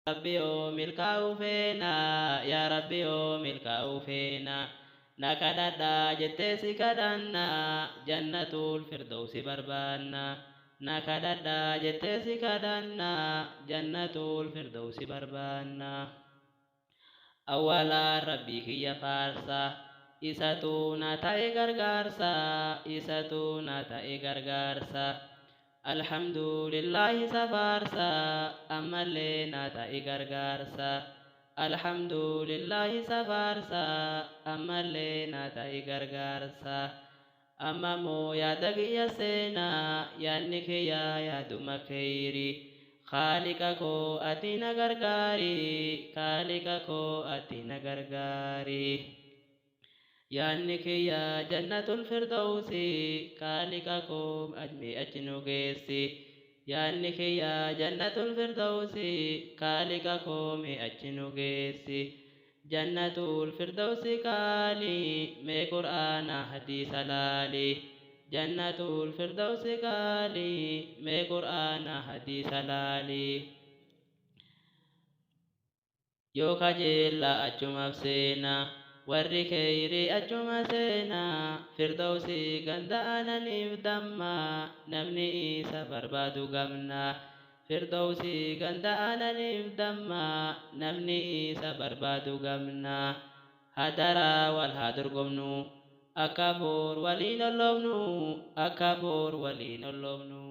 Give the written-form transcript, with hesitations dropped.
Rabbi yoo milkaa'uu feena, yaa Rabbi yoo milkaa'uu feena, na kadhadhaa jettee si kadhanna, Jannatul Firdawsi barbaanna. Na kadhadhaa jettee si kadhanna, Jannatul Firdawsi barbaanna. Awwaalaan Rabbii kiyya faarsa, isatu na ta'e gargaarsa, isatu na ta'e gargaarsa. Alhamdulillahi isa faarsa, ammallee na ta'e gargaarsa. Alhamdulillahi isa faarsa, ammallee na ta'e gargaarsa. Amma immoo yaada kiyya seenaa, yaadni kiyya yaaduma kheyri. Khaaliqa koo ati na gargaari, Khaaliqa koo ati na gargaari. Yaadni kiyya Jannatul Firdawsi, Khaaliqa koo mee achi nu geessi. Yaadni kiyya Jannatul Firdawsi, Khaaliqa koo mee achi nu geessi. Jannatul Firdawsi kaali, mee Qur'aana hadiisa laali. Jannatul Firdawsi kaali, mee Qur'aana hadiisa laali. Yoo kajeella achumaaf seena, warri kheyrii achuma seena, Firdawsi ganda aananiif damma, namni isa barbaadu gamna. Firdawsi ganda aananiif damma, namni isa barbaadu gamna. Hadaraa wal haa dorgomnu, akka boor waliin olloofnu, akka boor waliin olloofnu.